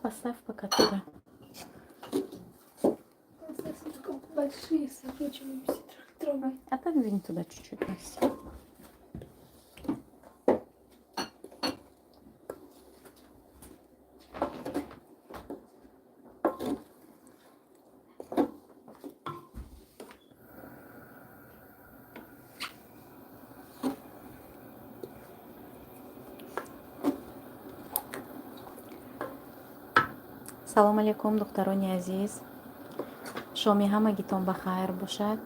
Поставь пока туда. Слишком большие, закручиваемся трогать. Отодвинь туда чуть-чуть, Настя. Салом алейкум, духтарони азиз, шоми ҳамагитон ба хайр бошад.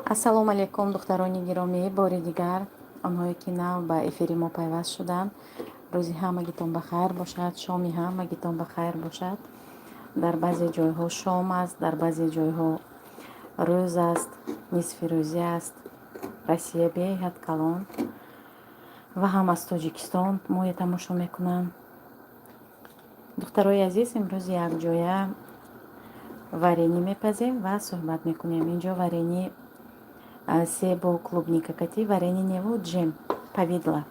Ассалому алейкум, духтарони гиромӣ. Бори дигар онҳое, ки нав ба эфири мо пайваст шуданд, рӯзи ҳамагитон ба хайр бошад, шоми ҳамагитон ба хайр бошад. Дар баъзе ҷойҳо шом аст, дар баъзе ҷойҳо рӯз аст, нисфи рӯзӣ аст. Россия беҳад калон ва ҳам аз Тоҷикистон моя тамошо мекунанд. Духтарои азиз, имрӯз якҷоя варенье мепазем ва суҳбат мекунем. Инҷо варенье себу клубника кати, варенье неву джем, повидло.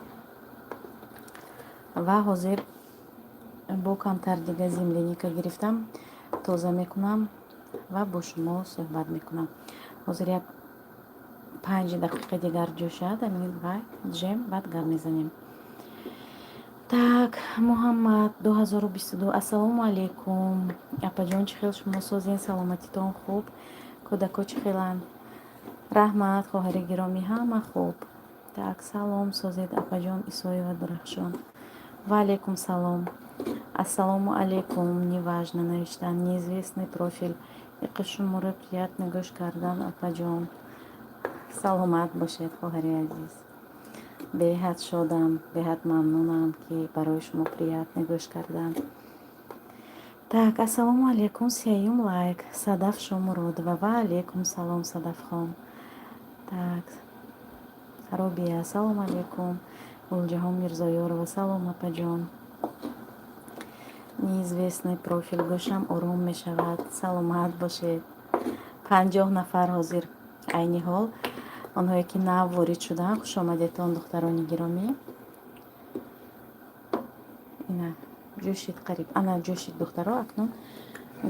Ва ҳозир бо камтар дига земляника гирифтам, тоза мекунам ва бо шумо суҳбат мекунам. Ҳозир як 5 дақиқа дигар ҷӯшад амин ва джем, баъд гап мезанем. Так, Муҳаммад 2022. Ассалому алайкум, апаҷон, чӣ хел шумо, созен, саломатитон хуб, кӯдако чӣ хеланд? Раҳмат, хоҳари гиромӣ, ҳама хуб. Так, салом, созед, апаҷон. Исоева Дурахшон, ва алайкум салом. Ассалому алайкум, неважно навиштан, неизвестный профиль. Иқи шуморо приятно гӯш кардан, апаҷон. Саломат бошед, хоҳари азиз, беҳад шодам, беҳад мамнунам, ки барои шумо приятно гӯш кардан. Так, ассалому алайкум, сеюм лайк, Садаф Шомуродова. Ва алайкум салом, Садафхон. Так, Робия, ассалому алайкум. Гулҷаҳон Мирзоёрова, салом, апаҷон. Неизвестный профил, гӯшам ором мешавад. Саломат бошед. 50 нафар ҳозир айни ҳол. Онҳое, ки нав ворид шуданд, хушомадетон, духтарони гиромӣ. Ина ҷӯшид қариб, ана ҷӯшид, духтаро. Акнун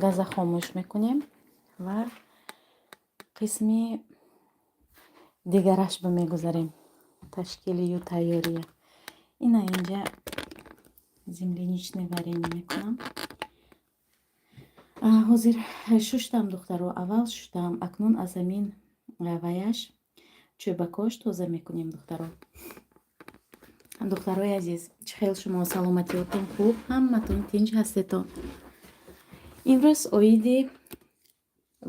газа хомӯш мекунем ва қисми дигарашба мегузарем, ташкилию тайёрия. Ина инҷа земляничный варенье мекунам. Ҳозир шуштам, духтаро, аввал шуштам, акнун аз ҳамин ваяш чӯбакош тоза мекунем, духтаро. Духтарои азиз, чӣ хел шумо, саломатиётон хуб, ҳаматон тинҷ ҳастетон? Имрӯз оиди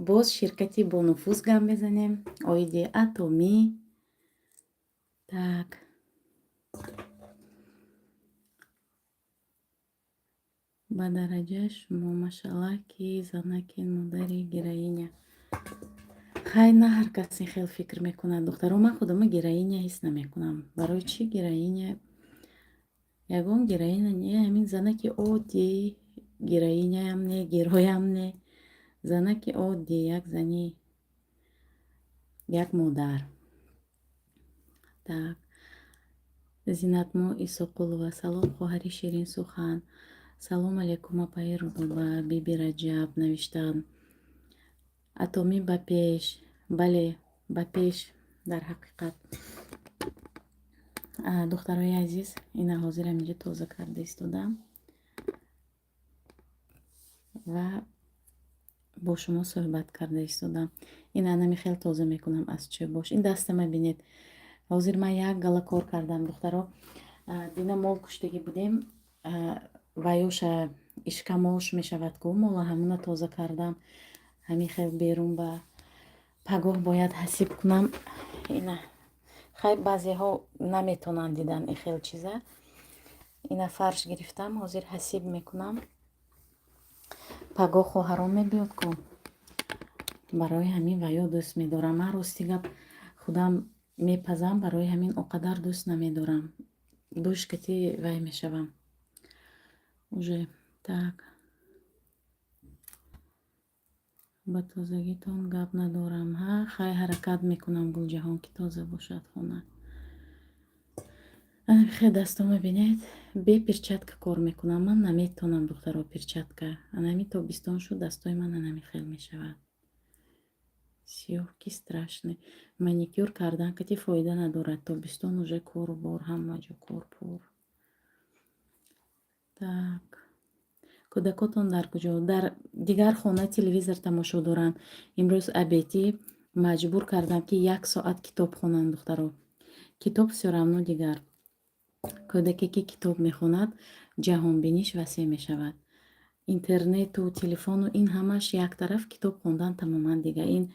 боз ширкати бонуфуз гап мезанем, оиди Атомӣ. Так, ба дараҷа шумо, машаллаҳ, ки занаки модари героиня. Хай, на ҳар кас ин хел фикр мекунад, духтаро. Ман худама героиня ҳис намекунам. Барои чӣ героиня? Ягон героиня не, ҳамин занаки оддӣ, героиняям не, героям не, занаки оддӣ, як зани, як модар. Так, Зинатмо Исоқулова, салом, хоҳари ширинсухан. Салом алейкум, апаи Рудоба. Биби Раҷаб навиштаанд: Атомӣ ба пеш. Бале, ба пеш, дар ҳақиқат. Духтарои азиз, ина ҳозир ҳаминҷо тоза карда истодам ва бо шумо суҳбат карда истодам. Ина анами хел тоза мекунам аз чӯбош. Ин дастама бинед, ҳозир ман як гала кор кардам, духтаро. Дина мол куштагӣ будем, ваёша ишкамош мешавад ку мола, ҳамуна тоза кардам. Ҳамин хел берун ба пагоҳ бояд ҳасиб кунам. Ина хай, баъзеҳо наметонанд дидан ин хел чиза. Ина фарш гирифтам, ҳозир ҳасиб мекунам. Пагоҳ хоҳарон мебиёд ку, барои ҳамин ваё дӯст медорам. Ман, рости гап, худам мепазам, барои ҳамин он қадар дӯст намедорам, бӯш кати вай мешавам. Уже так, ба тозагитон гап надорам. Ҳа, хай, ҳаракат мекунам, Гулҷаҳон, ки тоза бошад хона. Хе, дастома бинед, бе перчатка кор мекунам. Ман наметонам, духтаро, перчатка. Анами тобистон шуд, дастои ман анами хел мешавад, сиёҳ, ки страшный. Маникюр кардан кати фоида надорад, тобистон уже кору бор, ҳама ҷо кор пур. Так, кӯдакотон дар куҷо? Дар дигар хона телевизор тамошо доранд. Имрӯз обедӣ маҷбур кардам, ки як соат китоб хонанд, духтаро. Китоб всё равно дигар. Кӯдаке, ки китоб мехонад, ҷаҳонбиниш васеъ мешавад. Интернету телефону ин ҳамаш як тараф, китоб хондан тамоман дигар. Ин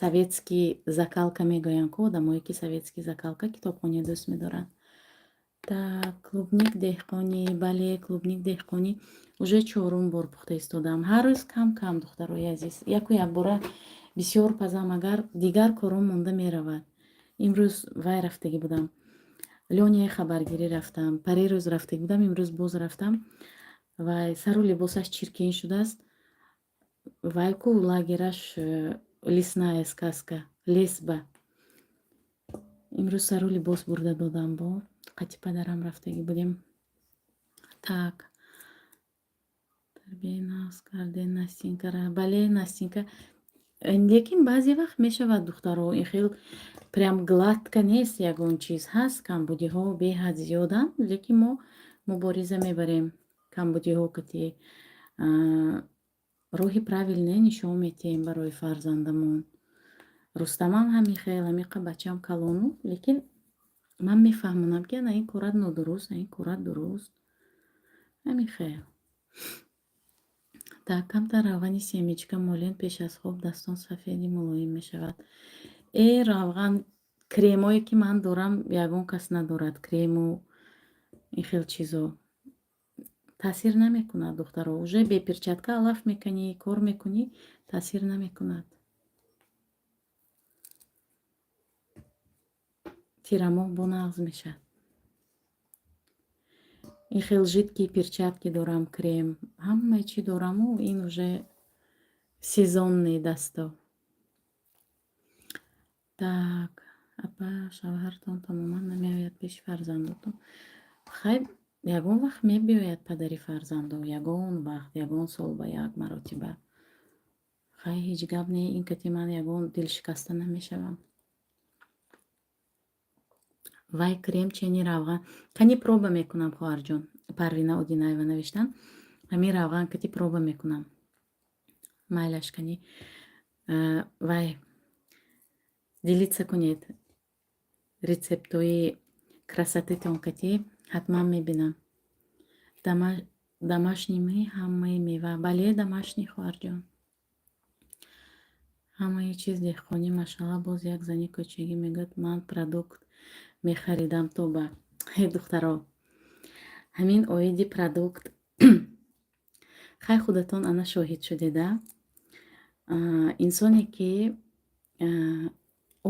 советский закалка мегӯянд ку, одамое, ки советский закалка, китобхония дӯст медоранд. Так, клубник деҳқонӣ, бале, клубник деҳқонӣ уже чорум бор пухта истодам. Ҳар рӯз кам кам, духтарои азиз. Яку якбора бисёр пазам агар, дигар кором монда меравад. Имрӯз вай рафтагӣ будам, Лёняи хабаргирӣ рафтам, парерӯз рафтагӣ будам, имрӯз боз рафтам. Вай сару либосаш чиркин шудааст. Вай ку лагераш «Лесная сказка», лесба. Имрӯз сару либос бурда додам, бо қати падарам рафтагӣ будем. Так, тарбияи нағз кардем Настинкара. Бале, Настинка. Лекин баъзе вақт мешавад, духтаро, ин хел прям гладко нест, ягон чиз ҳаст, камбудиҳо беҳад зиёданд, лекин мо мубориза мебарем камбудиҳо кати, роҳи правильне нишон метиҳем барои фарзандамон. Рустамам ҳамин хел, ҳамиқа бачам калону, лекин ман мефаҳмонам, ки ана ин корат нодуруст, ин корат дуруст. Ҳамин хел. Так, камтар равғани семечка молен пеш аз хоб, дастон сафеди мулоим мешавад. Э, равған, кремое, ки ман дорам, ягон кас надорад. Крему ин хел чизо таъсир намекунад, духтаро. Уже бе перчатка алаф мекунӣ, кор мекунӣ, таъсир намекунад. Тирамоҳ бо нағз мешавад. Ин хел жидкий перчатки дорам, крем, ҳамаи чӣ дораму, ин уже сезонный дасто. Так, апа, шавҳартон тамоман намеояд пеши фарзандотон? Хай, ягон вақт мебиёяд падари фарзандо, ягон вақт, ягон сол ба як маротиба. Хай, ҳеҷ гап не, ин кати ман ягон дилшикаста намешавам. Вай крем чени равған. Кани, проба мекунам, хоҳарҷон. Парвина Одинаева навиштан. Ҳамин равған кати проба мекунам. Майлаш, кани. Вай, делиться кунед рецептҳои красотытон кати, ҳатман мебинам. Домашний ми ҳамаи мева. Бале, домашний, хоҳарҷон. Ҳамаи чиз деҳқонӣ, машалла. Боз як зани кӯчагӣ мегӯяд, ман продукт мехаридам то ба. Э, духтаро, ҳамин оиди продукт, хай, худатон ана шоҳид шудеда. Инсоне, ки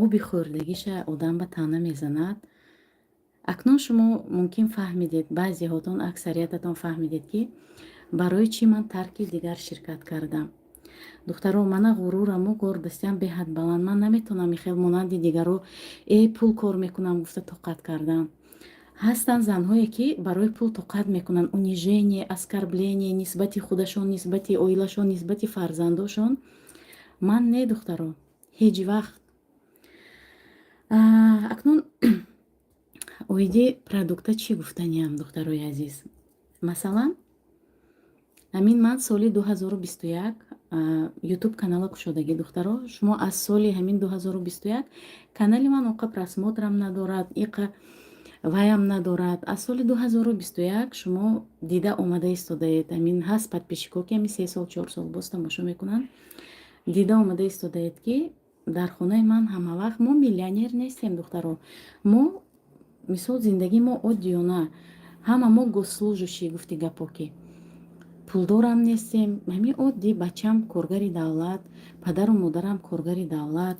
оби хӯрдагиша одам ба таъна мезанад. Акнун шумо мумкин фаҳмидед, баъзеҳотон, аксариятатон фаҳмидед, ки барои чӣ ман тарки дигар ширкат кардам. Духтаро, мана ғурураму гордостям беҳад баланд. Ман наметавонам ихел монанди дигаро э пул кор мекунам гуфта тоқат кардан. Ҳастанд занҳое, ки барои пул тоқат мекунанд унижение, оскорбление нисбати худашон, нисбати оилашон, нисбати фарзандошон. Ман не, духтаро, ҳеҷ вақт. Акнун оиди продукта чӣ гуфтаниам, духтарои азиз? Масалан, ҳамин ман соли 2021 Ютуб канала кушодагӣ, духтаро. Шумо аз соли ҳамин 2021 канали ман оқа просмотрам надорад, иқа ваям надорад. Аз соли 2021 шумо дида омада истодаед. Ҳамин ҳаст подписчико, ки ҳамин 3 сол, 4 сол боз тамошо мекунанд, дида омада истодаед, ки дар хонаи ман ҳамавақт. Мо миллионер нестем, духтаро. Мо, мисол, зиндагии мо оддиёна, ҳама мо госслужащий, гуфти гапо, ки пулдорам нестем. Ҳамин оддӣ, бачам коргари давлат, падару модарам коргари давлат.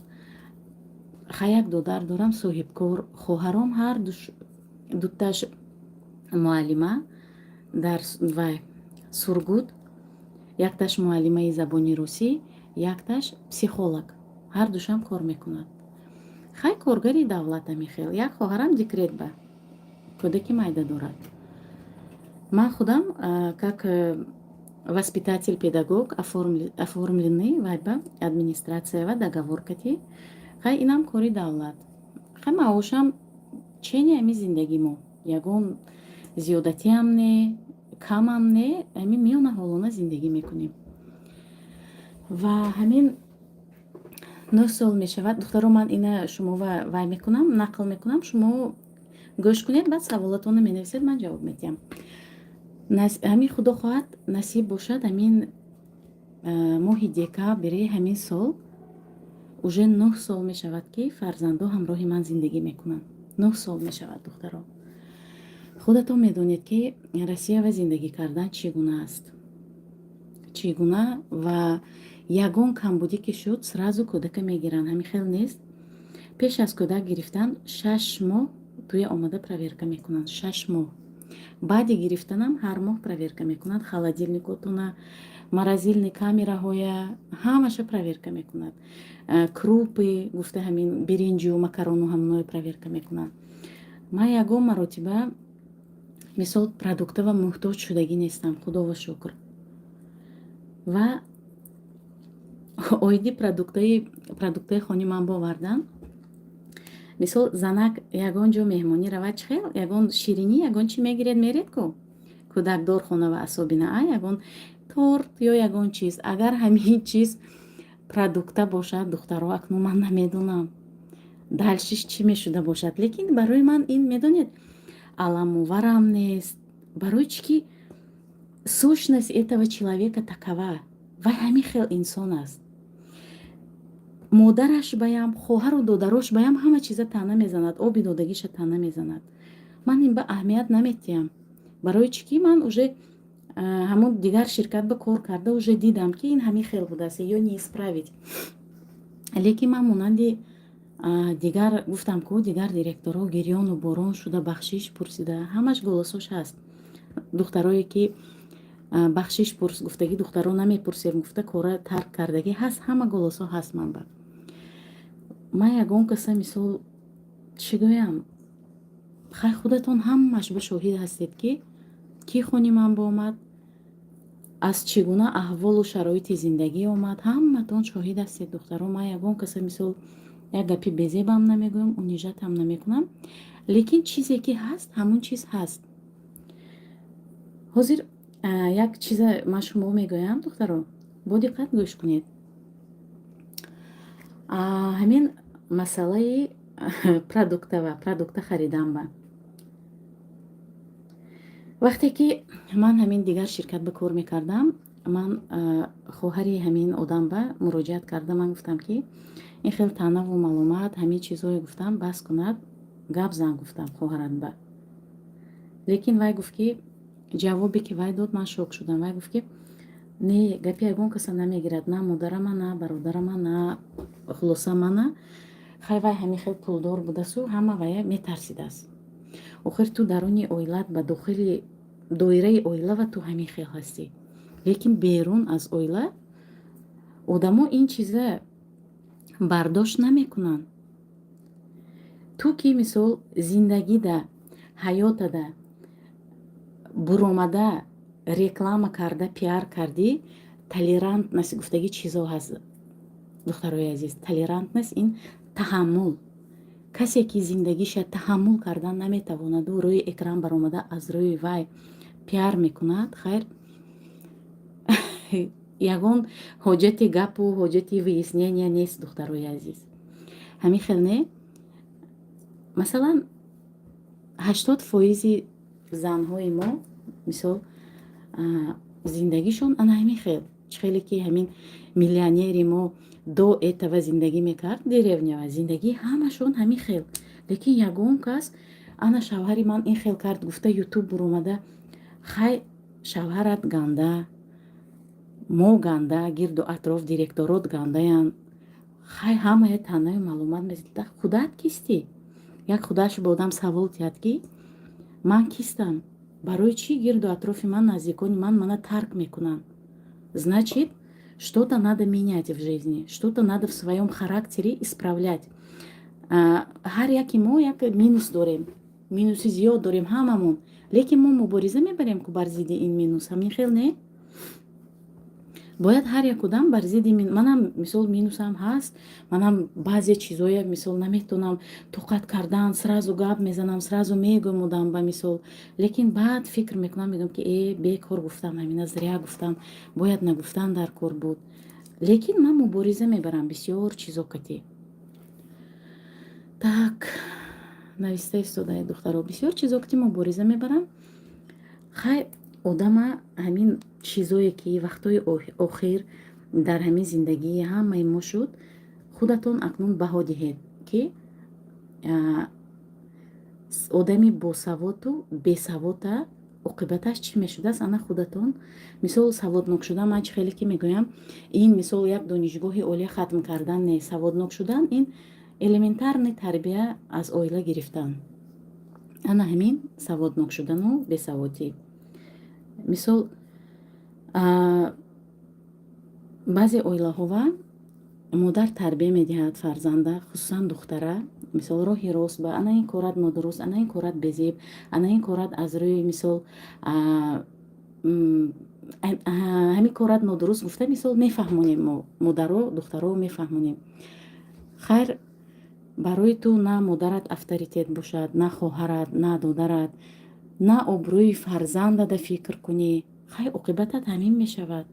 Хай, як додар дорам, соҳибкор, хоҳаром ҳар дуташ муаллима. Дар вай Сургут якташ муаллимаи забони русӣ, якташ психолог, ҳардушам кор мекунад. Хай, коргари давлат амихел. Як хоҳарам декрет ба, кӯдаки майда дорад. Ман худам как воспитатель, педагог оформленный вай ба администрация ва договор кати. Хай, инам кори давлат. Хай, маошам чени ами зиндагӣ мо, ягон зиёдатиам не, камам не, ами миёна ҳолона зиндагӣ мекунем. Ва ҳамин 9 сол мешавад, духтаро. Ман ина шумо вай мекунам, нақл мекунам, шумо гӯш кунед, баъд саволатонро менависед, ман ҷавоб медиҳам. Ҳамин, худо хоҳад, насиб бошад, ҳамин моҳи декабри ҳамин сол уже 9 сол мешавад, ки фарзандо ҳамроҳи ман зиндагӣ мекунанд. 9 сол мешавад, духтаро. Худатон медонед, ки Россиява зиндагӣ кардан чӣ гуна аст, чӣ гуна ва ягон камбудӣ ки шуд, сразу кӯдака мегиранд. Ҳамин хел нест? Пеш аз кӯдак гирифтан 6 моҳ туя омада проверка мекунанд, 6 моҳ. Баъди гирифтанам ҳар моҳ проверка мекунанд: холодильник отуна, морозильный камераҳоя, ҳамаша проверка мекунад. Крупы гуфта, ҳамин биринҷу макарону, ҳаминое проверка мекунанд. Ман ягон маротиба, мисол, продуктава муҳтоҷ шудагӣ нестам, худово шукр. Ва оиди продуктаи хони ман бовардан, мисол, занак ягон ҷо меҳмонӣ равад, чӣ хел ягон ширинӣ, ягон чӣ мегиред, меред ку, кӯдакдор хона ва особенно ягон торт ё ягон чиз. Агар ҳамин чиз продукта бошад, духтаро, акнун ман намедонам, дальше ш чӣ мешуда бошад, лекин барои ман ин, медонед, аламоварам нест. Барои чӣ ки сущность этого человека такова, вай ҳамин хел инсон аст. Модараш баям, хоҳару додарош баям ҳама чиза таъна мезанад, оби додагиша таъна мезанад. Ман ин ба аҳамият наметиҳам. Барои чӣ ки ман уже ҳамон дигар ширкат ба кор карда, уже дидам, ки ин ҳамин хел будааст, её не исправить. Лекин ман монанди дигар, гуфтам ку, дигар директорҳо гирёну борон шуда бахшиш пурсида, ҳамаш голосош ҳаст. Духтарое ки бахшиш пурс гуфтагӣ, духтаро намепурсем гуфта, кора тарк кардагӣ ҳаст, ҳама голосҳо ҳаст. Ман ягон каса, мисол, чӣ гӯям, хай, худатон ҳамаш ба шоҳид ҳастед, ки кӣ хони ман боомад, аз чӣ гуна аҳволу шароити зиндагӣ омад, ҳаматон шоҳид ҳастед, духтаро. Ман ягон каса, мисол, як гапи безебам намегӯям, унижать ам намекунам, лекин чизе ки ҳаст, ҳамон чиз ҳаст. Ҳозир як чиза ман шумо мегӯям, духтаро, бо диққат гӯш кунед. Ҳамин масъалаи продуктава, продукта харидан ба вақте ки ман ҳамин дигар ширкат ба кор мекардам, ман хоҳари ҳамин одам ба муроҷиат карда, ман гуфтам, ки ин хел таънаву маломат, ҳамин чизҳое, гуфтам, бас кунад, гап зан, гуфтам хоҳарат ба. Лекин вай гуфт, ки ҷавобе ки вай дод, ман шок шудам. Вай гуфт, ки не, гапи ягон каса намегирад, на модарама, на бародарама, на хулоса мана. Хай, вай ҳамин хел пулдор будасу ҳама вая метарсидааст. Охир ту даруни оилат, ба дохили доираи оила ва ту ҳамин хел ҳастӣ, лекин берун аз оила одамо ин чиза бардошт намекунанд. Ту ки, мисол, зиндагида, ҳаётада буромада, реклама карда, пиар кардӣ, толерантность гуфтагӣ чизо ҳаст, духтарои азиз. Толерантность ин таҳаммул. Касе ки зиндагиша таҳаммул кардан наметавонаду рӯи экран баромада, аз рӯи вай пиар мекунад, хайр, ягон ҳоҷати гапу ҳоҷати выяснения нест, духтарои азиз. Ҳамин хел не? Масалан, 80 фоизи занҳои мо, мисол, зиндагишон ана ҳамин хел. Чӣ хеле ки ҳамин миллионери мо до этого зиндагӣ мекард, деревня ва зиндагии ҳамашон ҳамин хел. Лекин ягон кас ана шавҳари ман ин хел кард гуфта, Ютуб буромада. Хай, шавҳарат ганда, мо ганда, гирду атроф директорот гандаянд. Хай, ҳамая таънаю маълумот мезида. Худат кистӣ? Як худаш ба одам савол тиҳад, ки ман кистам? Барои чӣ гирду атрофи ман, наздикони ман мана тарк мекунанд? Значит, что-то надо менять в жизни, что-то надо в своем характере исправлять. Ҳар яки мо як минус дорем, минуси зиёд дорем ҳамамон, лекин мо мубориза мебарем ку бар зидди ин минус. Ҳамин хел не? Бояд ҳар як одам бар зидди. Манам, мисол, минусам ҳаст. Манам баъзе чизоя, мисол, наметонам тоқат кардан, сразу гап мезанам, сразу мегӯям одам ба, мисол. Лекин баъд фикр мекунам, мегӯям, ки э, бекор гуфтам ҳамина, зря гуфтам, бояд нагуфтан дар кор буд. Лекин ман мубориза мебарам бисёр чизо кати. Так, нависта истодаи, духтаро, бисёр чизо кати мубориза мебарам. Хай, одама ҳамин чизое ки вақтҳои охир дар ҳамин зиндагии ҳамаи мо шуд, худатон акнун баҳо диҳед, ки одами босаводу бесавода оқибаташ чӣ мешудааст. Ана, худатон, мисол, саводнок шудан, ман чӣ хеле ки мегӯям, ин, мисол, як донишгоҳи олия хатм кардан не. Саводнок шудан ин элементарный тарбия аз оила гирифтан. Ана ҳамин саводнок шудану бесаводӣ. Мисол, баъзе оилаҳова модар тарбия медиҳад фарзанда, хусусан духтара, мисол, роҳи рост ба: ана ин корат нодуруст, ана ин корат безеб, ана ин корат аз рӯи, мисол, ҳамин корат нодуруст гуфта, мисол, мефаҳмонем мо, модаро, духтаро мефаҳмонем. Хайр, барои ту на модарат авторитет бошад, на хоҳарат, на додарат, на обрӯи фарзандада фикр кунӣ. Хай, оқибатат ҳамин мешавад.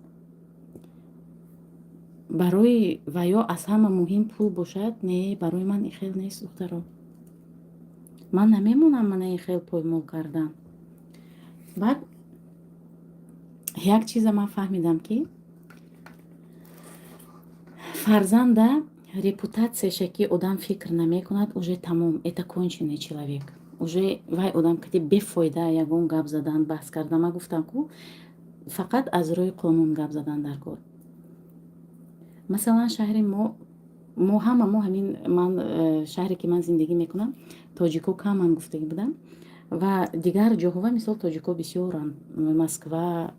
Барои ваё аз ҳама муҳим пул бошад. Не, барои ман ин хел нест, духтаро. Ман намемонам мана ин хел поймол кардан. Баъд як чиза ман фаҳмидам, ки фарзанда репутатсияша ки одам фикр намекунад, уже тамом, это конченый человек. Уже вай одам кати бефоида ягон гап задан, баҳс кардан. Ман гуфтам ку, фақат аз рӯи қонун гап задан дар кор. Масалан, шаҳри мо ҳама мо ҳамин ман шаҳре ки ман зиндагӣ мекунам, тоҷико каман гуфтагӣ будам ва дигар ҷоҳова, мисол, тоҷико бисёранд. Москва,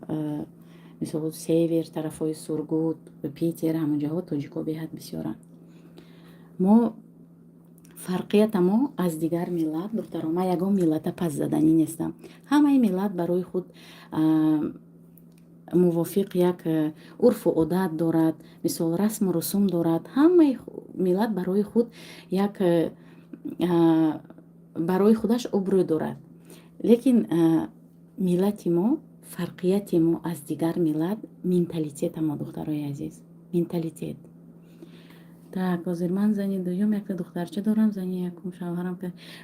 мисол, север, тарафҳои Сургут, Питер, ҳамон ҷоҳо тоҷико беҳад бисёранд. Мо фарқията мо аз дигар миллат, духтаро, ман ягон миллата пас заданӣ нестам. Ҳамаи миллат барои худ мувофиқ як урфу одат дорад, мисол, расму русум дорад. Ҳамаи миллат барои худ як барои худаш обрӯ дорад. Лекин миллати мо, фарқияти мо аз дигар миллат менталитета мо, духтарои азиз, менталитет. Так, ҳозир ман зани дуюм, якта духтарча дорам, зани якум шавҳарам.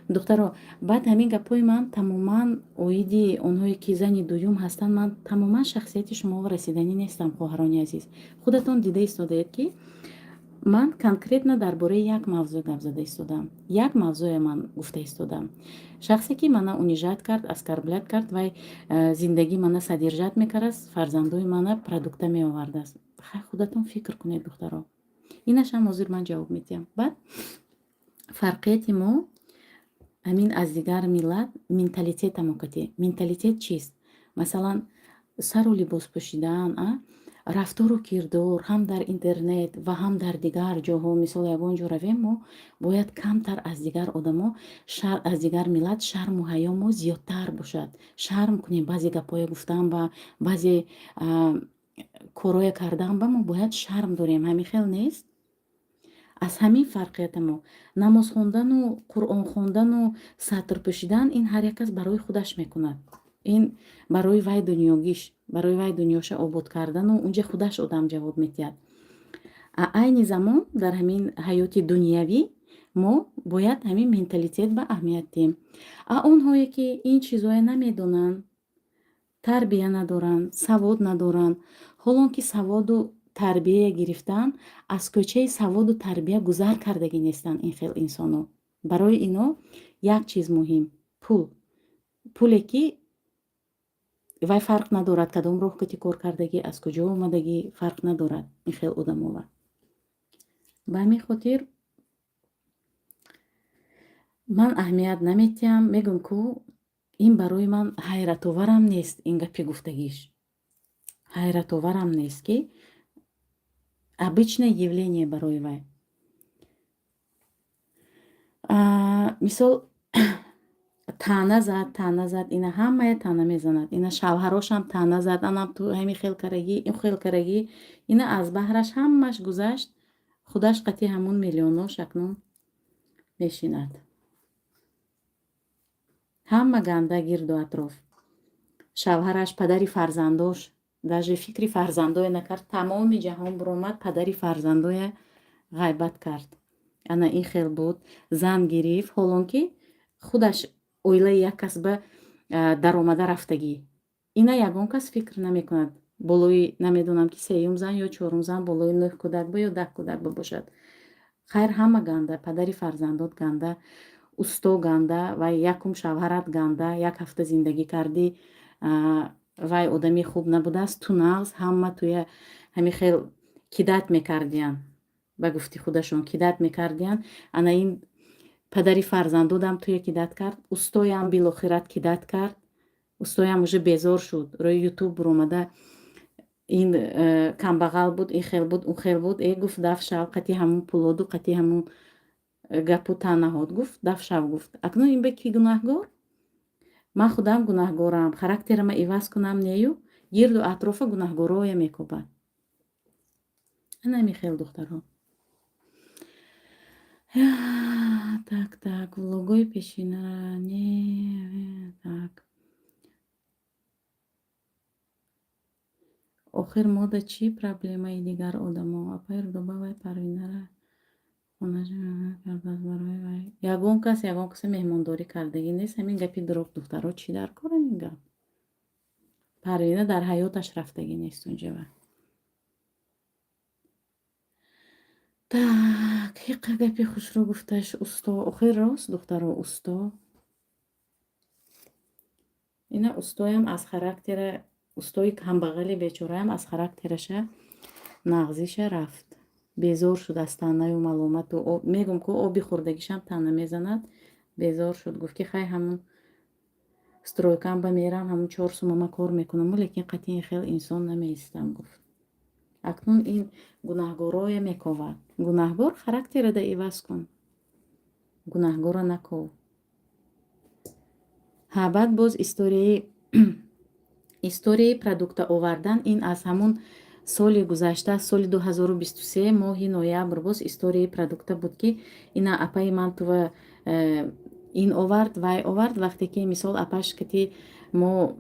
Духтаро, баъд ҳамин гапҳои ман тамоман оиди онҳое ки зани дуюм ҳастанд, ман тамоман шахсияти шуморо расиданӣ нестам, хоҳарони азиз. Худатон дида истодаед, ки ман конкретно дар бораи як мавзӯъ гап зада истодам, як мавзӯе ман гуфта истодам. Шахсе ки мана унижать кард, оскорблять кард, вай зиндагӣ мана содержать мекардааст, фарзандои мана продукта меовардааст. Хай, худатон фикр кунед, духтаро. Инашам ҳозир ман ҷавоб медиҳам. Баъд фарқияти мо ҳамин аз дигар миллат менталитетамо кати. Менталитет чист? Масалан, сару либос пӯшидан, рафтору кирдор, ҳам дар интернет ва ҳам дар дигар ҷоҳо. Мисол, ягон ҷо равем, мо бояд камтар аз дигар одамо, аз дигар миллат шарму ҳаё мо зиёдтар бошад, шарм кунем баъзе гапҳое гуфтан ба, баъзе корое кардан ба мо бояд шарм дорем. Ҳамин хел нест? Аз ҳамин фарқията мо. Намоз хондану Қуръон хондану сатр пӯшидан, ин ҳар як кас барои худаш мекунад. Ин барои вай дунёгиш, барои вай дунёша обод кардану унҷа худаш одам ҷавоб медиҳад. А айни замон дар ҳамин ҳаёти дунявӣ мо бояд ҳамин менталитет ба аҳамият диҳем. А онҳое ки ин чизое намедонанд, тарбия надоранд, савод надоранд, ҳолон ки саводу тарбия гирифтан, аз кӯчаи саводу тарбия гузар кардагӣ нестанд ин хел инсоно. Барои ино як чиз муҳим — пул. Пуле ки вай фарқ надорад, кадом роҳ кати кор кардагӣ, аз куҷо омадагӣ, фарқ надорад ин хел одамова. Ба ҳамин хотир ман аҳамият наметиҳам, мегӯм ку. Ин барои ман ҳайратоварам нест, ин гапи гуфтагиш ҳайратоварам нест, ки обычное явление барои вай. Мисол, таъна зад, таъна зад, ина ҳамая таъна мезанад, ина шавҳарошам таъна зад, анам ту ҳами хел карагӣ, ин хел карагӣ, ина аз баҳраш ҳамаш гузашт, худаш қатъи ҳамун миллионош акнун мешинад. Ҳама ганда гирду атроф. Шавҳараш, падари фарзандош, даже фикри фарзандое накард, тамоми ҷаҳон буромад, падари фарзандоя ғайбат кард. Ана ин хел буд, зан гирифт, ҳолон ки худаш оилаи як кас ба даромада рафтагӣ. Ина ягон кас фикр намекунад. Болои намедонам ки сеюм зан ё чорум зан, болои нӯҳ кӯдак ба ё 10 кӯдак ба бошад. Хайр, ҳама ганда, падари фарзандот ганда, усто ганда, вай якум шавҳарат ганда, як ҳафта зиндагӣ кардӣ, вай одами хуб набудааст, ту нағз, ҳама туя ҳами хел кидать мекардиян, ба гуфти худашон кидать мекардиян. Ана ин падари фарзандодам туя кидать кард, устоям билохират кидать кард, устоям уже безор шуд, рӯи ютуб буромада ин камбағал буд, ин хел буд, он хел буд, э гуфт, даф шав, қати ҳамун пулоду қати ҳамун гапу таънаҳот, гуфт, даф шав, гуфт. Акнун ин бе ки гунаҳгор? Ман худам гунаҳгорам, характерама иваз кунам нею, гирду атрофа гунаҳгорое мекобад. Ана ҳамин хел, духтаро. Так, так, влогои пешинара не, так. Охир мода чӣ проблемаи дигар одамо? Апай Рудоба вай Парвинара кардааст барои вай. Ягон кас ягон каса меҳмондорӣ кардагӣ нест. Ҳамин гапи дурӯғ, духтаро, чӣ дар кор ҳамин гап? Парвина дар ҳаёташ рафтагӣ нест унҷава. Так, ҳиқа гапи хушрӯ гуфташ усто. Охир рост, духтаро, усто. Ина устоям аз характера, устои камбағали бечораям аз характераша нағзиша рафт. Безор шуд аз таънаю маломату, мегум ку оби хӯрдагишам таъна мезанад, безор шуд, гуфт ки хай ҳамун стройкам ба мерам, ҳамун 4 сумама кор мекунаму, лекин қатъи ин хел инсон намеистам, гуфт. Акнун ин гунаҳгорое мековад. Гунаҳгор характерада иваз кун. Гунаҳгора наков. Ҳа, баъд боз историяи продукта овардан, ин аз ҳамун соли гузашта, соли 2023 моҳи ноябр боз историяи продукта буд, ки ина апаи ман тува ин овард, вай овард, вақте ки мисол апаш кати мо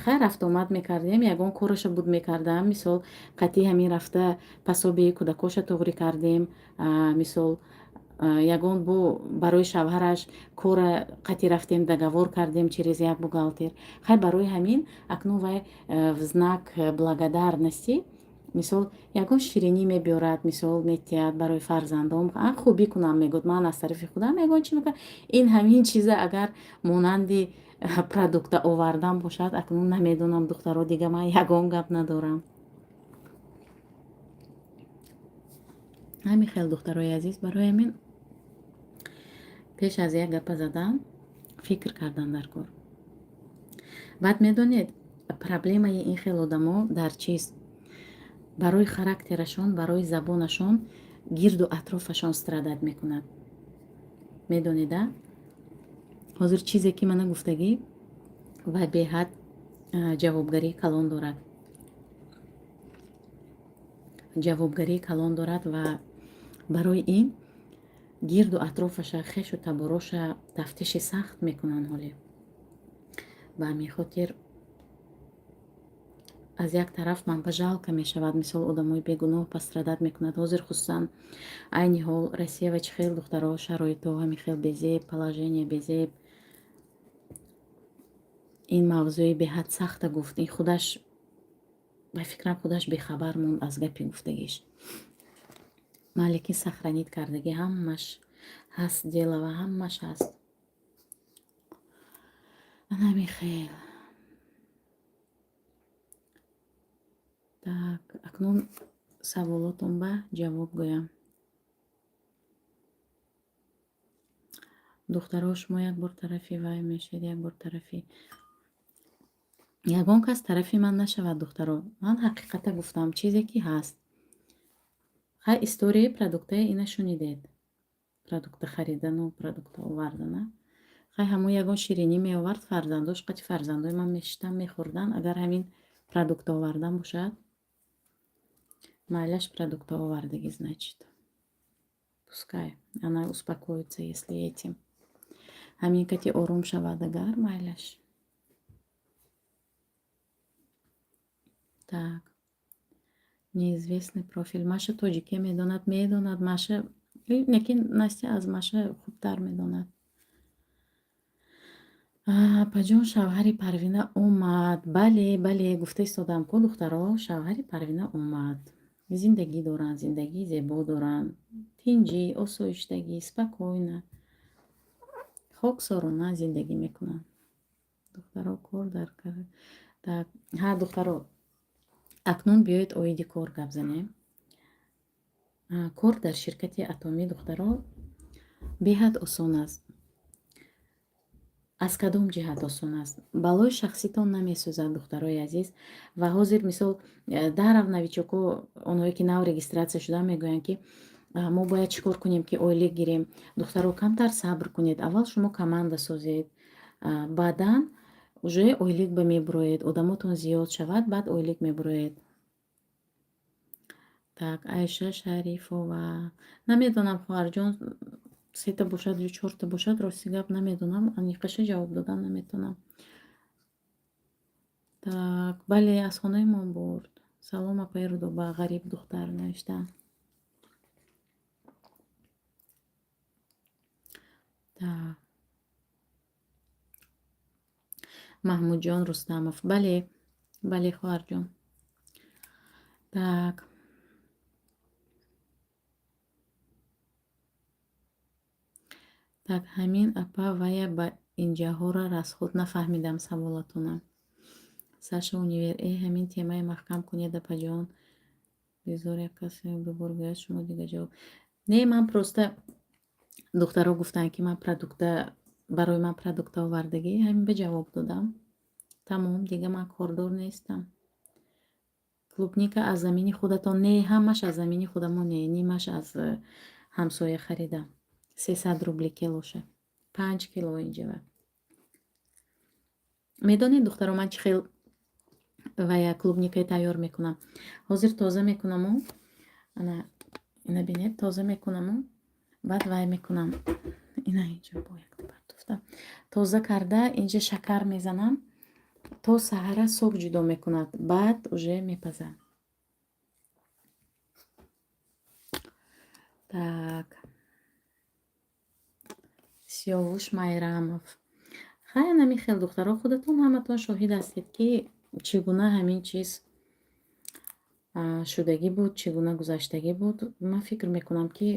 хай рафтуомад мекардем, ягон кораша буд мекардам, мисол қатъи ҳамин рафта пособияи кӯдакоша туғрӣ кардем, мисол ягон бо барои шавҳараш кора қатъи рафтем, договор кардем через як бухгалтер. Хай барои ҳамин акнун вай в знак благодарности мисол ягон ширинӣ мебиёрад, мисол метиҳад барои фарзандом, хубӣ кунам мегӯяд, ман аз тарафи худам ягон чи мекунам. Ин ҳамин чиза агар монанди продукта овардан бошад, акнун намедонам, духтаро, дига ман ягон гап надорам. Ҳамин хел, духтарои азиз, барои ҳамин пеш аз як гапа задан фикр кардан дар кор. Баъд медонед, проблемаи ин хел одамо дар чист? Барои характерашон, барои забонашон гирду атрофашон страдать мекунад. Медонед, а? Ҳозир чизе ки мана гуфтагӣ ва беҳад ҷавобгарии калон дорад. Ҷавобгарии калон дорад ва барои ин гирду атрофаша, хешу табороша тафтиши сахт мекунанд ҳоле. Ба ҳамин хотир аз як тараф ман ба жалко мешавад, мисол одамои бегуноҳ пострадать мекунад. Ҳозир хусусан айни ҳол Россия ва чӣ хел, духтаро, шароитҳо ҳамин хел безеб, положение безеб. Ин мавзӯи беҳад сахта гуфт. Ин худаш ба фикрам худаш бехабар монд аз гапи гуфтагиш. Ман лекин сохранить кардагӣ ҳамаш ҳаст, делова ҳамаш ҳаст. Ана ҳамин хел. Так, акнун саволотон ба ҷавоб гӯям. Духтаро, шумо як бор тарафи вай мешед, як бор тарафи ягон кас тарафи ман нашавад, духтаро. Ман ҳақиқата гуфтам, чизе ки ҳаст. Хай, историяи продуктаи ина шунидед. Продукта харидану продукта овардана. Хай, ҳамон ягон ширинӣ меовард, фарзандош қати фарзандои ман мешиштан, мехӯрдан. Агар ҳамин продукта овардан бошад, майлаш, продукта овардагӣ, значит. Пускай она успокоится, если этим. Ҳамин кати ором шавад агар, майлаш. Так. Неизвестный профиль. Маша тоҷике медонад, медонад Маша. Лекин Настя аз Маша хубтар медонад. Апаҷон, шавҳари Парвина омад. Бале, бале, гуфта истодам ку, духтаро, шавҳари Парвина омад. Зиндагӣ доранд, зиндагии зебо доранд. Тинҷӣ, осоиштагӣ, спокойно. Хоксорона зиндагӣ мекунанд. Духтаро, кор дар так, ҳа, духтаро, акнун биёед оиди кор гап занем. Кор дар ширкати Атомӣ, духтаро, беҳад осон аст. Аз кадом ҷиҳат осон аст? Балои шахситон намесӯзад, духтарои азиз. Ва ҳозир, мисол, дарав новичоко, онҳое ки нав регистрация шудаанд, мегӯянд, ки мо бояд чӣ кор кунем, ки ойлик гирем. Духтаро, камтар сабр кунед. Аввал шумо команда созед, баъдан уже ойлик ба мебуроед, одамотон зиёд шавад, баъд ойлик мебуроед. Так, Айша Шарифова. Намедонам, хоҳарҷон, сета бошад ё чорта бошад, рости гап, намедонам, аниқаша ҷавоб додан наметавонам. Так, бале, аз хонаи мо бурд. Салом, апаи Рудоба, ғариб духтар навиштаанд. Так. Маҳмудҷон Рустамов. Бале, бале, хоҳарҷон. Так. Так, ҳамин апа вая ба инҷаҳора расход, нафаҳмидам саволатона. Саша Универ. Э, ҳамин темаи маҳкам кунед, апаҷон. Бизор як касе бибор гӯяд, шумо дига ҷавоб. Не, ман просто духтаро гуфтанд, ки ман продукта, барои ман продукта овардагӣ, ҳамин ба ҷавоб додам. Тамом, дига ман кордор нестам. Клубника аз замини худатон? Не, ҳамаш аз замини худамон не, нимаш аз ҳамсоя харидам. 300 рубли килоша. 5 кило инҷава. Медонед, духтаро, ман чӣ хел вая клубникаи тайёр мекунам? Ҳозир тоза мекунаму, ана ина бинед, тоза мекунаму, баъд вай мекунам. Ина инҷо бо якта партофтам. Тоза карда, инҷа шакар мезанам, то саҳара сок ҷудо мекунад, баъд уже мепазам. Так. Сиёвуш Майрамов. Хай, анами хел, духтаро, худатон ҳаматон шоҳид ҳастед, ки чӣ гуна ҳамин чиз шудагӣ буд, чӣ гуна гузаштагӣ буд. Ман фикр мекунам, ки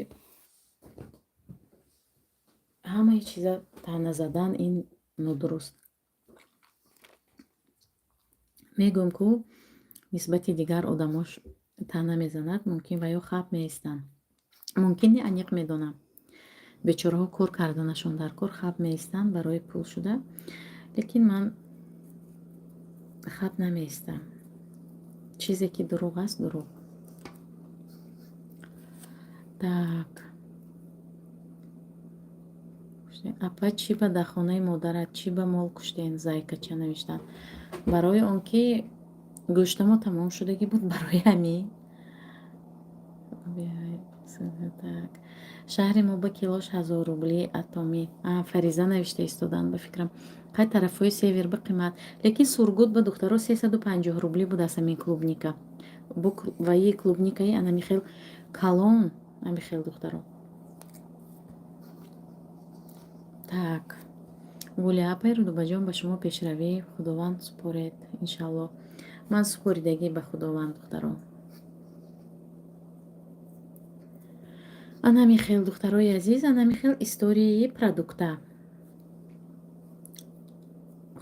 ҳамаи чиза таъна задан ин нодуруст. Мегӯям ку, нисбати дигар одамош таъна мезанад, мумкин ва ё хаб меистанд. Мумкин не, аниқ медонам. Бечораҳо кор карданашон дар кор, хаб меистанд барои пул шуда, лекин ман хаб намеистам. Чизе ки дурӯғ аст, дурӯғ. Так. Апа, чӣ ба дар хонаи модарат, чӣ ба мол куштен, зайкача навиштанд. Барои он ки гӯштамо тамом шудагӣ буд, барои ҳамин. Так. Шаҳри мо ба килош 1000 рубли Атомӣ. Фариза навишта истоданд, ба фикрам. Қай тарафҳои север ба қимат. Лекин Сургут ба, духтаро, 350 рубли будааст ҳамин клубника. Ваи клубникаи анами хел калон, ами хел, духтаро. Так. Гуля апаи Рудубаҷон, ба шумо пешравӣ Худованд супоред, иншаллоҳ. Ман супоридагӣ ба Худованд, духтаро. Анами хел, духтарои азиз, анами хел историяи продукта.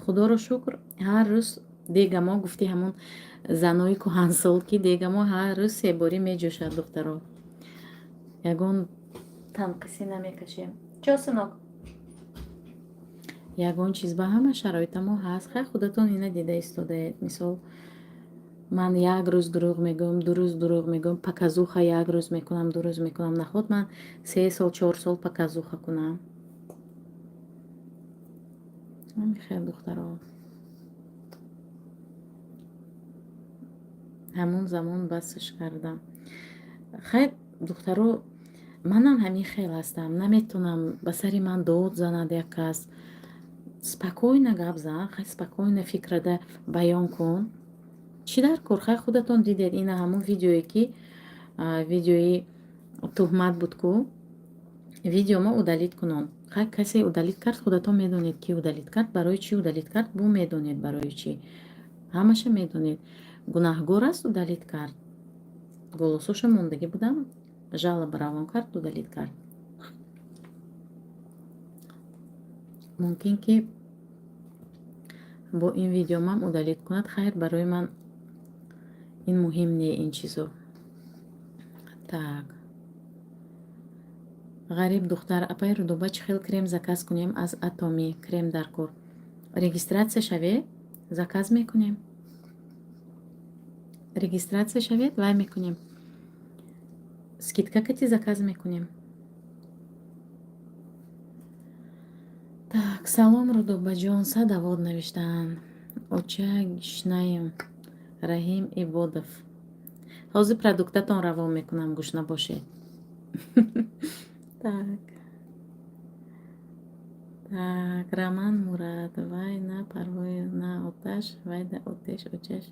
Худоро шукр, ҳар рӯз дегамо, гуфти ҳамон занои кӯҳансол, ки дегамо ҳар рӯз себорӣ меҷӯшад, духтаро. Ягон танқисӣ намекашем. Чё, сынок? Ягон чиз ба ҳама шароитамо ҳаст. Хай, худатон ина дида истодаед. Мисол, ман як рӯз дурӯғ мегӯям, 2 рӯз дурӯғ мегӯям, показуха як рӯз мекунам, 2 рӯз мекунам. Наход ман 3 сол, 4 сол показуха кунам? Ҳамин хел, духтаро. Ҳамон замон басш кардам. Хай, духтаро, манам ҳамин хел ҳастам. Наметонам ба сари ман дод занад як кас. Спокойно гап зан, хай, спокойно фикрада баён кун. Чӣ дар кор? Хай, худатон дидед, ина ҳамон видеое, ки видеои туҳмат буд ку, видео ма удалить кунон. Хай, касе удалить кард, худатон медонед, ки удалить кард, барои чӣ удалить кард, бу медонед барои чӣ, ҳамаша медонед. Гунаҳгор аст, удалить кард. Голосоша мондагӣ будам, жалоба равон кард, удалить кард. Мумкин ки бо ин видеомам удалить кунад. Хайр, барои ман ин муҳим не, ин чизо. Так, ғариб духтар: «Апай Рудоба, чӣ хел крем заказ кунем аз Атоми? Крем дар кор». Регистрация шавед, заказ мекунем. Регистрация шавед, вай мекунем, скидка кати заказ мекунем. Так, салом, Рудобаҷон, Садавод навиштаанд. Оча гишнаем, Раҳим Ибодов. Ҳозир продуктатон равон мекунам, гушна бошед. Так, так, Роман Мурад: «Вай на парвои, на оташ, вай да отеш очаш».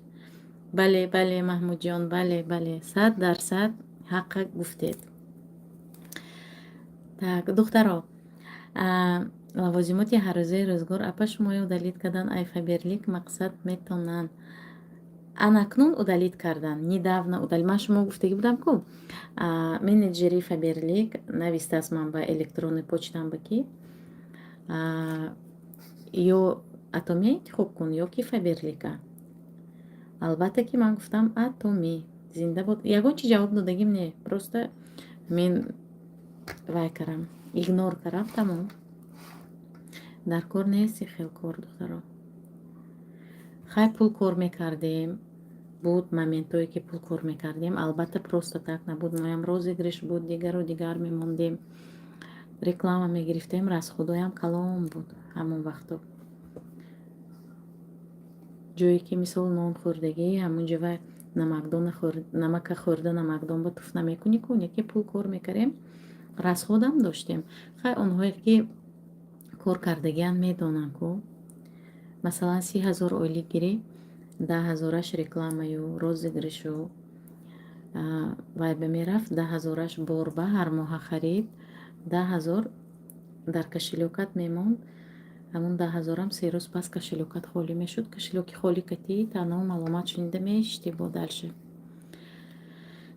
Бале, бале, Маҳмудҷон, бале, бале, 100% ҳаққа гуфтед. Так, духтаро, лавозимоти ҳаррӯзаи рӯзгор. Апа, шумоё удалить кардан ай Фаберлик мақсад метонанд? Анакнун удалить кардан, недавно удалить. Ман шумо гуфтагӣ будам ку, менеҷери Фаберлик навистааст ман ба электронный почтам ба, ки ё Атомия интихоб кун, ё ки Фаберлика. Албатта ки ман гуфтам Атоми зинда бод. Ягон чи ҷавоб додагим не, просто мен вай карам, игнор карам, тамом. Дар кор нест хел кор, духтаро. Хай, пул кор мекардем, буд моментое, ки пул кор мекардем. Албатта, просто так набуд, моям розыгрыш буд, дигару дигар мемондем, реклама мегирифтем, расходоям калон буд ҳамон вақто. Ҷое ки, мисол, нон хӯрдагӣ, ҳамон ҷо вай намакдона, намака хӯрда, намакдон ба туф намекунӣ ку, неки пул кор мекардем, расходам доштем. Хай, онҳое ки кор кардагиан, медонанд ку. Масалан, 30 000 ойлик гирӣ, 10 ҳазораш рекламаю розыгрышу вай ба мерафт, 10 ҳазораш борба ҳар моҳа харид, 10 000 дар кошелёкат мемонд. Ҳамон 10 ҳазорам 3 рӯз пас кошелёкат холӣ мешуд. Кошелёки холӣ катӣ танҳо маълумот шунида мешти бо дальше.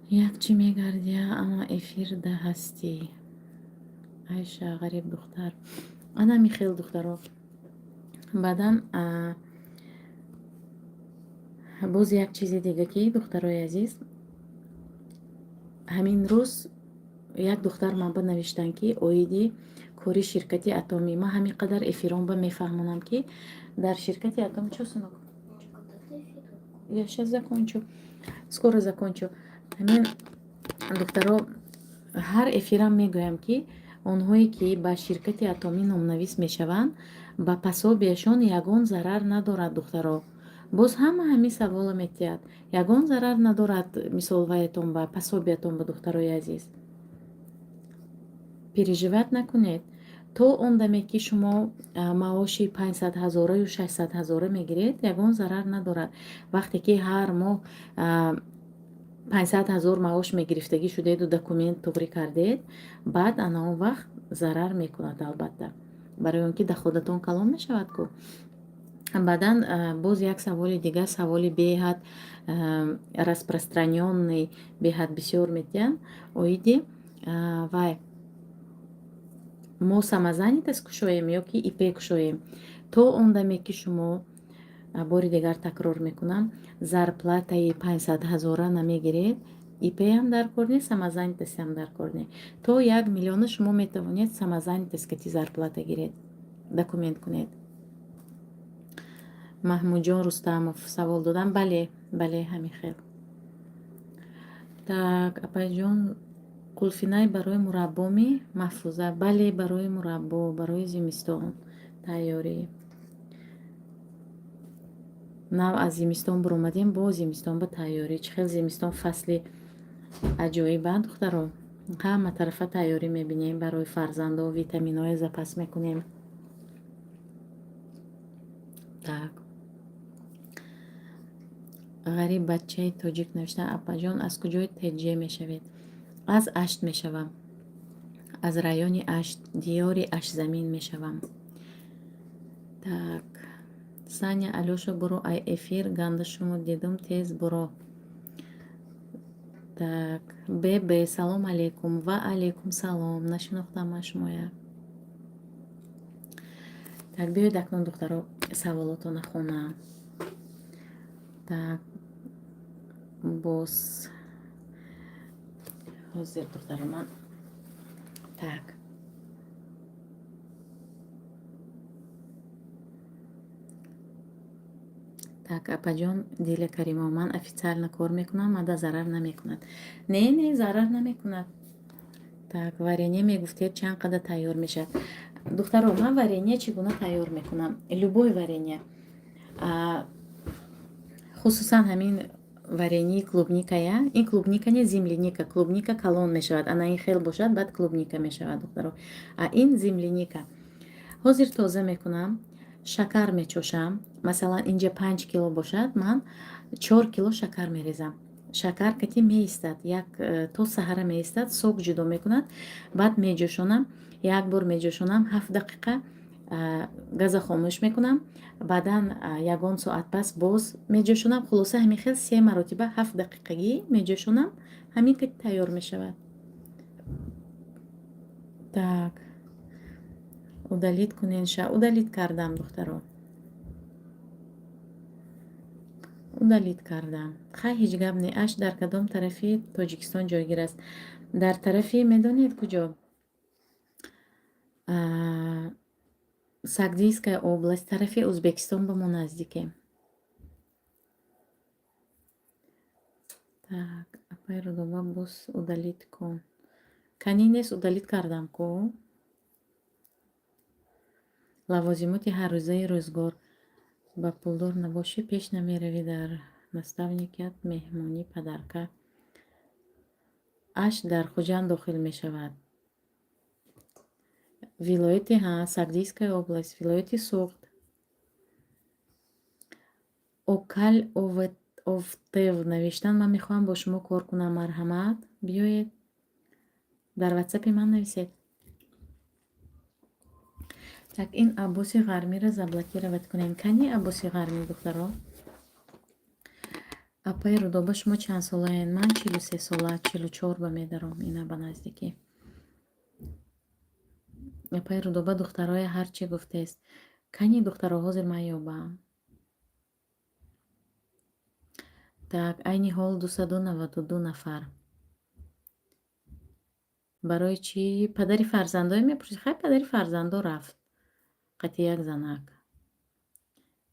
Як чӣ мегардия, ама эфир да ҳастӣ. Айша, ғариб духтар. Ана михел, духтаро. Баъдан боз як чизи дига, ки, духтарои азиз, ҳамин рӯз як духтар манба навиштанд, ки оиди кори ширкати Атомӣ. Ман ҳамин қадар эфиронба мефаҳмонам, ки дар ширкати Атомӣ чо, сынок? Я сейчас закончу, скоро закончу. Ҳамин, духтаро, ҳар эфирам мегӯям, ки онҳое ки ба ширкати Атомӣ номнавис мешаванд, ба пособияшон ягон зарар надорад. Духтаро, боз ҳама ҳамин саволо метиҳад. Ягон зарар надорад, мисол, ваятон ба пособиятон ба. Духтарои азиз, переживать накунед. То он даме ки шумо маоши 500 ҳазораю 600 ҳазора мегиред, ягон зарар надорад. Вақте ки ҳар моҳ 500 000 маош мегирифтагӣ шудеду документ туғрӣ кардед, баъд ана он вақт зарар мекунад, албатта, барои он ки доходатон калон мешавад ку. Баъдан боз як саволи дигар, саволи беҳад распространённый, беҳад бисёр метиҳанд оиди вай: мо самозанятость кушоем ё ки ИП кушоем? То он даме ки шумо, бори дигар такрор мекунам, зарплатаи 500 ҳазора намегиред, ИПам дар кор не, самозанятостьам дар кор не. То 1 миллиона шумо метавонед самозанятость кати зарплата гиред, документ кунед. Маҳмудҷон Рустамов савол додам. Бале, бале, ҳамин хел. Так, апайҷон, қулфинай барои мураббоми? Маҳфуза, бале, барои мураббо, барои зимистон тайёрӣ. Нав аз зимистон буромадем, бо зимистон ба тайёрӣ. Чӣ хел зимистон фасли аҷоибанд, духтаро. Ҳама тарафа тайёрӣ мебинем, барои фарзандо витаминҳое запас мекунем. Так, Ғариб бачаи тоҷик навишта: апаҷон, аз куҷои Теҷе мешавед? Аз Ашт мешавам, аз райони Ашт, диёри Аштзамин мешавам. Так, Саня, Алёша, буро ай эфир, ганда шумо дидум, тез буро. Так, Бб, салом алейкум. Ва алейкум салом, нашинохтам ман шумоя. Так, биёед акнун, духтаро, саволотона хонам. Так, боз ҳозир, духтаро, ман так. Так, апаҷон Диля Каримова, ман официально кор мекунам, мада зарар намекунад? Не, не, зарар намекунад. Так, варенье мегуфтед, чанд қадар тайёр мешавад? Духтаро, ман варенье чӣ гуна тайёр мекунам? Любой варенье, хусусан ҳамин вареньи клубникая. Ин клубника не, земляника. Клубника калон мешавад, ана ин хел бошад, баъд клубника мешавад, духтаро, а ин земляника. Ҳозир тоза мекунам, шакар мечошам. Масалан, инҷа 5 кило бошад, ман 4 кило шакар мерезам. Шакар кати меистад, як то саҳара меистад, сок ҷудо мекунад. Баъд меҷӯшонам, як бор меҷӯшонам 7 дақиқа, газа хомӯш мекунам. Баъдан ягон соат пас боз меҷӯшонам. Хулоса, ҳамин хел се маротиба 7 дақиқагӣ меҷӯшонам, ҳамин ки тайёр мешавад. Так, удалить кунен ша. Удалить кардам, духтаро, удалить кардам. Хай, ҳеҷ гап не. Аш дар кадом тарафи Тоҷикистон ҷойгир аст? Дар тарафи, медонед куҷо? Сагдийская область, тарафи Ӯзбекистон ба мо наздикем. Так, апай Рудоба, боз удалить кун. Кани нест, удалить кардам ку. Лавозимоти ҳаррӯзаи рӯзгор. Ба пулдор набошӣ, пеш намеравӣ. Дар наставникият меҳмонӣ подарка. Аш дар Хуҷанд дохил мешавад, вилояти, ҳа, Сагдийская область, вилояти Суғд. Окал Овтев навиштан: ман мехоҳам бо шумо кор кунам. Марҳамат, биёед, дар ватсапи ман нависед. Так, ин Аббоси Ғармиро заблокировать кунем. Кани Аббоси Ғармӣ, духтаро? Апаи Рудоба, шумо чанд солаед? Ман 43 сола, 44 ба медаром ина ба наздикӣ. Апаи Рудоба, духтароя ҳар чӣ гуфтест. Кани, духтаро, ҳозир ман ёбам. Так, айни ҳол 292 нафар. Барои чӣ падари фарзандое мепурсӣ? Хай, падари фарзандо рафт қати як занак.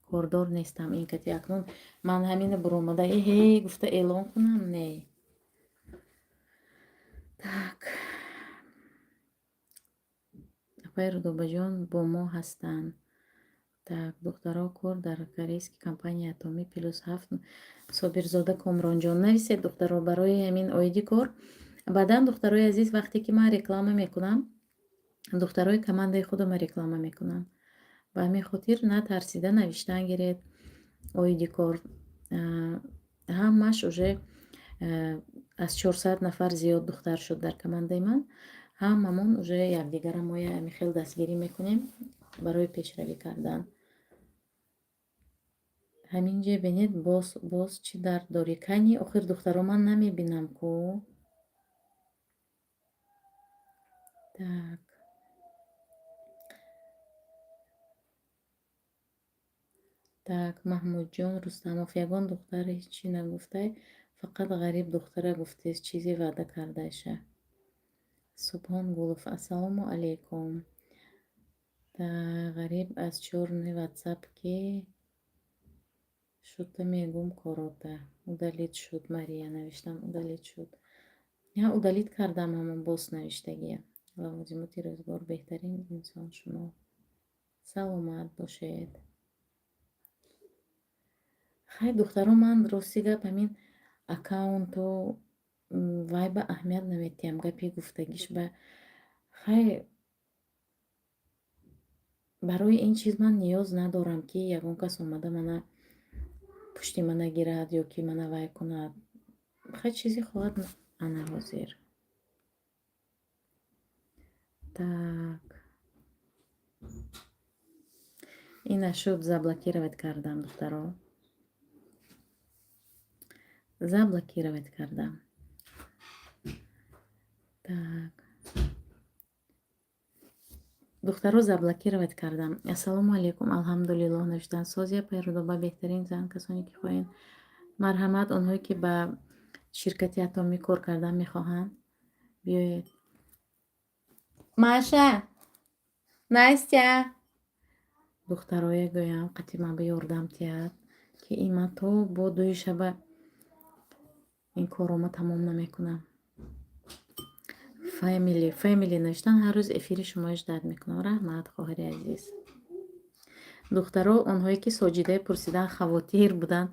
Кордор нестам ин кати. Акнун ман ҳамина буромада эҳе гуфта эълон кунам? Не. Так, апаи Рудобаҷон бо мо ҳастанд. Так, духтаро, кор дар корейский компанияи атомӣ +7. Собирзода Комронҷон, нависед, духтаро, барои ҳамин оиди кор. Баъдан, духтарои азиз, вақте ки ман реклама мекунам, духтарои командаи худама реклама мекунам. Ба ҳамин хотир натарсида навиштан гиред оиди кор. Ҳамаш уже аз 400 нафар зиёд духтар шуд дар командаи ман. Ҳамамон уже якдигара мо ҳамин хел дастгирӣ мекунем барои пешравӣ кардан. Ҳамин ҷо бинед, боз, боз чӣ дард дорӣ? Кани, охир, духтаро, ман намебинам ку. Так, так, Маҳмудҷон Рустамов: ягон духтар ҳеҷ чӣ нагуфтай, фақат Ғариб духтара гуфтест, чизе ваъда кардааша. Субҳон Гулов, ассалому алайкум. Ғариб аз чёрный ватсап ки. Шудта мегум корота. Удалить шуд, Мария навиштам, удалить шуд. Я удалить кардам ҳамон боз навиштагия. Лавозимоти рӯзгор, беҳтарин инсон шумо. Саломат бошед. Хай, духтаро, ман рости гап, ҳамин аккаунту вай ба аҳамият наметиҳам, гапи гуфтагиш ба. Хай, барои ин чиз ман ниёз надорам, ки ягон кас омада мана пушти мана гирад ё ки мана вай кунад. Хай, чизе хоҳад, ана ҳозир. Так. Ина шуд, заблокировать кардам, духтаро. Заблокировать кардам. Так. Духтаро, заблокировать кардам. Ассалому алайкум, алҳамдулиллоҳ навиштанд. Созия Пайрудоба, беҳтарин зан, касоне ки хоҳед. Марҳамат, онҳое ки ба ширкати Атомӣ кор кардан мехоҳанд, биёед. Маша! Настя! Духтарое гӯям, қати ман ба ёрдам тиҳад, ки ин ман то бо 2 шаба ин коррома тамом намекунам. Фэмили, Фэмили навиштан, ҳар рӯз эфири шуморо ждать мекунам. Раҳмат, хоҳари азиз. Духтаро, онҳое ки Соҷидае пурсидан, хавотир буданд,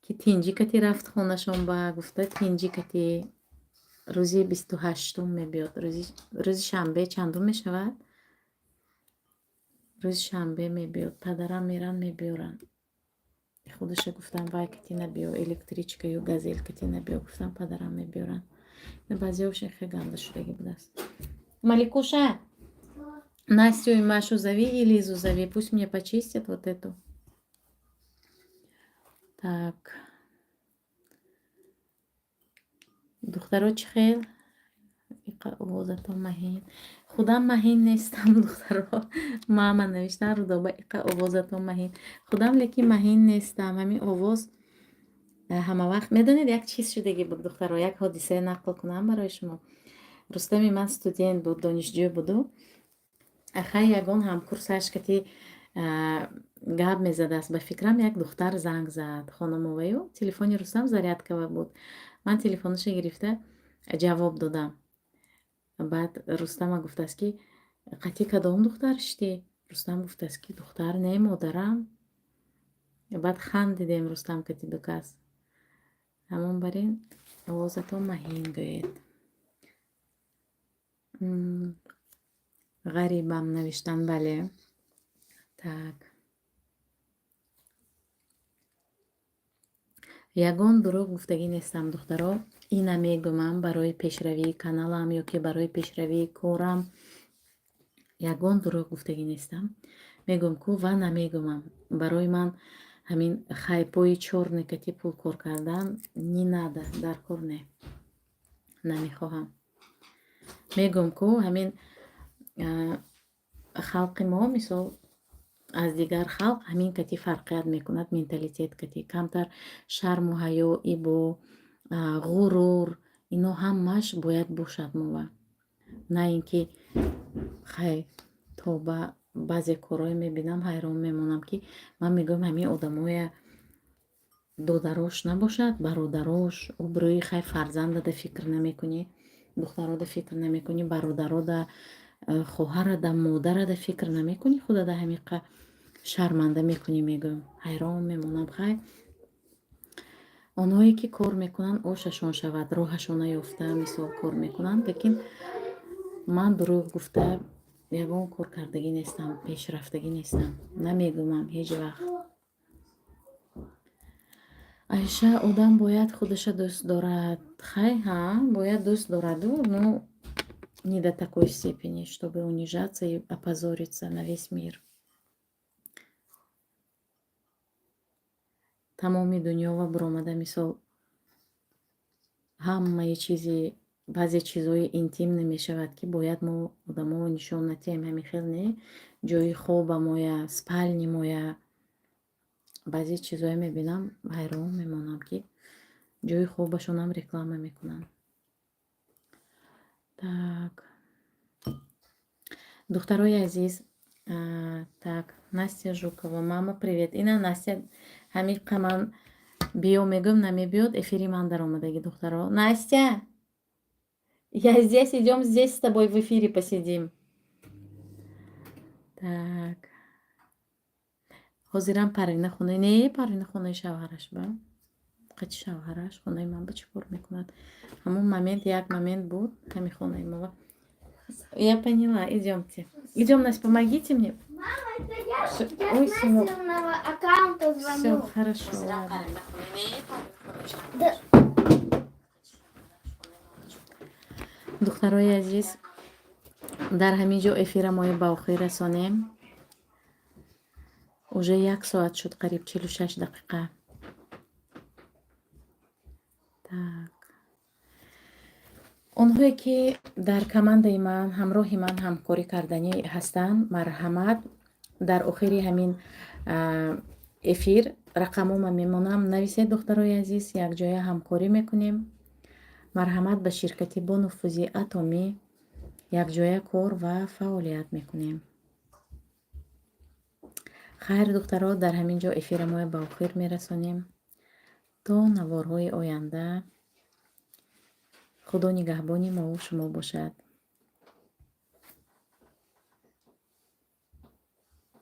ки тинҷӣ кати рафт хонашон, ба гуфта, тинҷӣ кати рӯзи 28-ум мебиёд. Рӯзи шанбе чандум мешавад? Рӯзи шанбе мебиёд. Падарам меранд, мебиёранд. Худаша гуфтам, вай кати набиё, электричка ё газель кати набиё, гуфтам, падарам мебиёранд. Баъзеҳош хеле ганда шудагӣ будааст. Маликуша, Настю и Машу зови и Лизу зови, пусть мне почистят вот эту. Так. Духтаро, чӣ хел? Иқа овозатон маҳин. Худам маҳин нестам, духтаро. Мама навиштан, Рудоба, иқа овозатон маҳин. Худам лекин маҳин нестам. Ҳамин овоз ҳамавақт, медонед, як чиз шудагӣ буд, духтаро, як ҳодисае нақл кунам барои шумо. Рустами ман студент буд, донишҷӯ буду. Хай, ягон ҳамкурсаш кати гап мезадааст. Ба фикрам, як духтар занг зад хонамоваю, телефони Рустам зарядкава буд. Ман телефонаша гирифта ҷавоб додам. Баъд Рустама гуфтааст, ки қати кадом духтар шидӣ? Рустам гуфтааст, ки духтар не, модарам. Баъд хандидем Рустам кати ду кас. Ҳамон бар ин овозатон маҳин гӯед. Ғарибам навиштан, бале. Так. Ягон дурӯғ гуфтагӣ нестам, духтаро. Ина мегӯмам, барои пешравии каналам ё ки барои пешравии корам ягон дурӯғ гуфтагӣ нестам. Мегӯм ку ва намегӯмам. Барои ман ҳамин хайпои чёрный кати пул кор кардан не надо, дар кор не. Намехоҳам. Мегӯм ку, ҳамин халқи мо, мисол, аз дигар халқ ҳамин кати фарқият мекунад, менталитет кати. Камтар шарму ҳаё, ибо, ғурур, ино ҳамааш бояд бошад мова. На ин ки, хай, то ба баъзе корҳое мебинам, ҳайрон мемонам, ки ман мегӯям, ҳамин одамоя додарош набошад, бародарош, обрӯи, хай, фарзандада фикр намекунӣ, духтарода фикр намекунӣ, бародарода, хоҳарада, модарада фикр намекунӣ, худада ҳамиқа шарманда мекунӣ, мегӯям. Ҳайрон мемонам. Хай, онҳое ки кор мекунанд, ошашон шавад, роҳашона ёфта, мисол, кор мекунанд, лекин ман дурӯғ гуфта ягон кор кардагӣ нестам, пешрафтагӣ нестам. Намегӯмам ҳеҷ вақт. Айша, одам бояд худаша дӯст дорад. Хай, ҳа, бояд дӯст дораду, но не до такой степени, чтобы унижаться и опозориться на весь мир. Тамоми дунёва буромада, мисол, ҳамаи чизи, баъзе чизҳои интимне мешавад, ки бояд мо одамо нишон натиҳем, ҳамин хел не, ҷои хобамоя, спальни моя. Баъзе чизҳое мебинам, ҳайрон мемонам, ки ҷои хобашонам реклама мекунанд. Так. Духтарои азиз, так, Настя Жукова, мама, привет. Ина Настя Ҳамиқа ман биё мегӯм, намебиёд, эфири ман даромадагӣ, духтаро. Настя, я здесь, идем, здесь с тобой в эфире посидим. Так, ҳозирам Парвина хонаи, не, Парвина хонаи шавҳараш ба, қачи шавҳараш хонаи ман ба чӣ кор мекунад? Ҳамон момент, як момент буд, ҳами хонаи мо. Я поняла, идемте, идем. Настя, помогите мне. Мама, это я, я Ой, с сынок. Настиного аккаунта Все звоню. хорошо, ладно. Да. Духтарои азиз, дар ҳамин ҷо эфира мои ба охир расонем. Уже як соат шуд, қариб 46 дақиқа. Так, онҳое ки дар командаи ман, ҳамроҳи ман ҳамкорӣ карданӣ ҳастанд, марҳамат, дар охири ҳамин эфир рақамома мемонам, нависед, духтарои азиз, якҷоя ҳамкорӣ мекунем. Марҳамат, ба ширкати бонуфузи Атомӣ якҷоя кор ва фаъолият мекунем. Хайр, духтаро, дар ҳамин ҷо эфира моя ба охир мерасонем. То наворҳои оянда, Худо нигаҳбони мову шумо бошад.